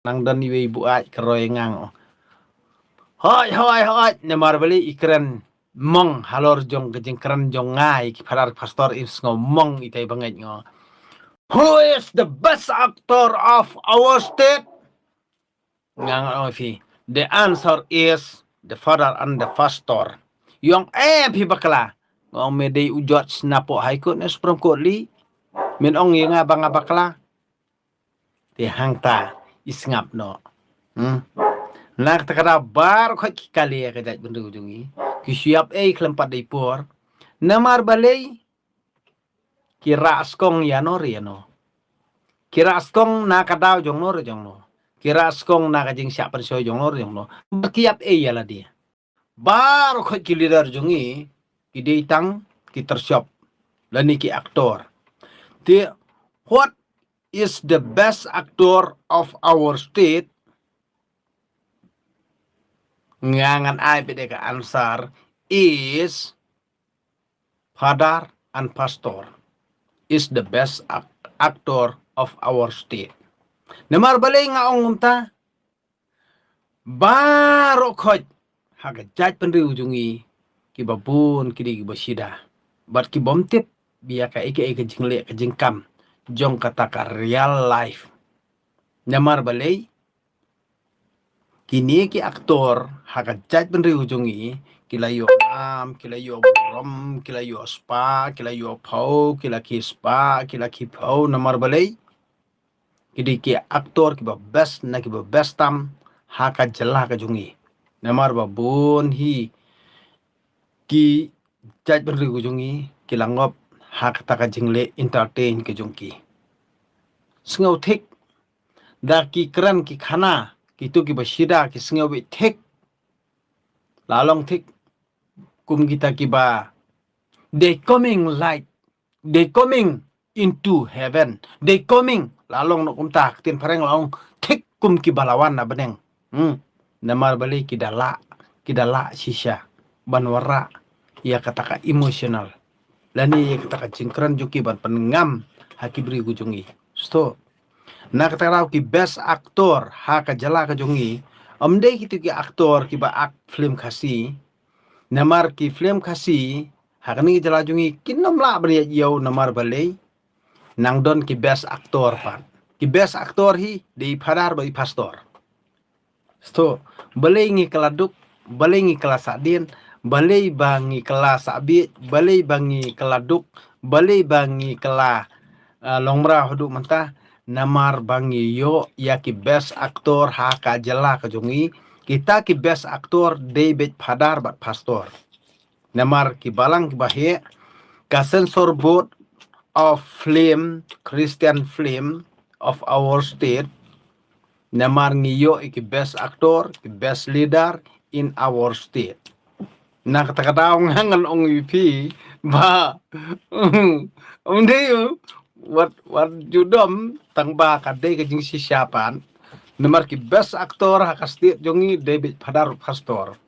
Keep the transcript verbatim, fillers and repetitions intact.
nang don iwei i buaid ka roi ngang. Hoi, hoi, hoi, namar balei i kren mong halor jong ka jingkren jong nga ïa ki phadar pastor, im sngew mong itai bangeit ngo. Who is the best actor of our state? Nga nga ong ïa phi, the answer is the father and the pastor. Ïong eh phi bakla. Nga ong me dei u judge napoh High Court ne Supreme Court lei? Men ong ïa nga ba nga bakla. Te hangta i sngap noh. Hmm. Na kata ka daw baroh khoit ki kali ïa ka jaitbynriew jong ngi, ki shu ïap ei khlem pat dei por. Namar balei? Ki rah skong ïa no re ïa no. Ki rah skong na ka daw jong no re jong no. Ki rah skong na ka jingshah pynshoi jong no re jong no. Ki ïap ei ïa lade. Baroh khoit ki leader jong ngi ki dei tang ki tyrshop lane ki actor. Te what is the best actor of our state? Nga ngan ai beit ka answer is father and pastor is the best ac-, actor of our state. Namar balei nga ong kumta? Baroh khoit ha ka jaitbynriew jong ngi, kiba bun ki dei kiba shida bad ki bym tip ïa kaei kaei ka jingleh ka jingkam jong kata ka real life. Namar balei? Kine ki actor ha ka jaitbynriew jong ngi, ki la ïoh nam, ki la ïoh burom, ki la ïoh spah, ki la ïoh phew, ki la ki spah, ki la ki phew. Namar balei? Ki dei ki actor kiba best na kiba best tam ha ka jylla ka jong ngi. Namar ba bun hi ki jaitbynriew ka jong ngi ki la ngop ha kata ka jingleh entertain ka jong ki. Sngew thik, da ki kren ki khana, kito kiba shida ki sngew beit thik. La long thik kum kita kiba, they coming like, they coming into heaven. They coming, la long noh kumta, ka ktien phareng la long thik kum kiba la wan na bneng. Hmm. Namar balei? Ki da lah, ki da lah shisha ban wanrah ïa kata ka emotional lane ïa kata ka jingkren jong ki ban pynngam ha ki briew ka jong ngi. Sngewthuh. Na kata ka daw ki best actor ha ka jylla ka jong ngi, ym dei kito ki actor kiba act film Khasi. Namar ki film Khasi ha kane ka jylla jong ngi kin ym lah ban ïaid ïew. Namar balei? Nang don ki best actor pat. Ki best actor hi dei i phadar bad i pastor. Sngewthuh, balei ngi kylla duk, balei ngi kylla sahdien, balei ba ngi kylla sahbiej, balei ba ngi kylla duk, balei ba ngi kylla, ah, long mraw haduh mynta? Namar ba ngi ïoh ïa ki best actor ha ka jylla ka jong ngi. Kita ki best actor dei beit phadar bad pastor. Namar ki balang kiba heh, ka Censor Board of Film, Christian Film of our state, namar ngi ïoh ïa ki best actor, ki best leader in our state. Na kata ka daw nga ngan ong ïa phi ba, ym dei, wat, wat ju dom tang ba ka dei ka jingshisha pat. Namar ki best actor ha ka state jong ngi dei beit phadar pastor.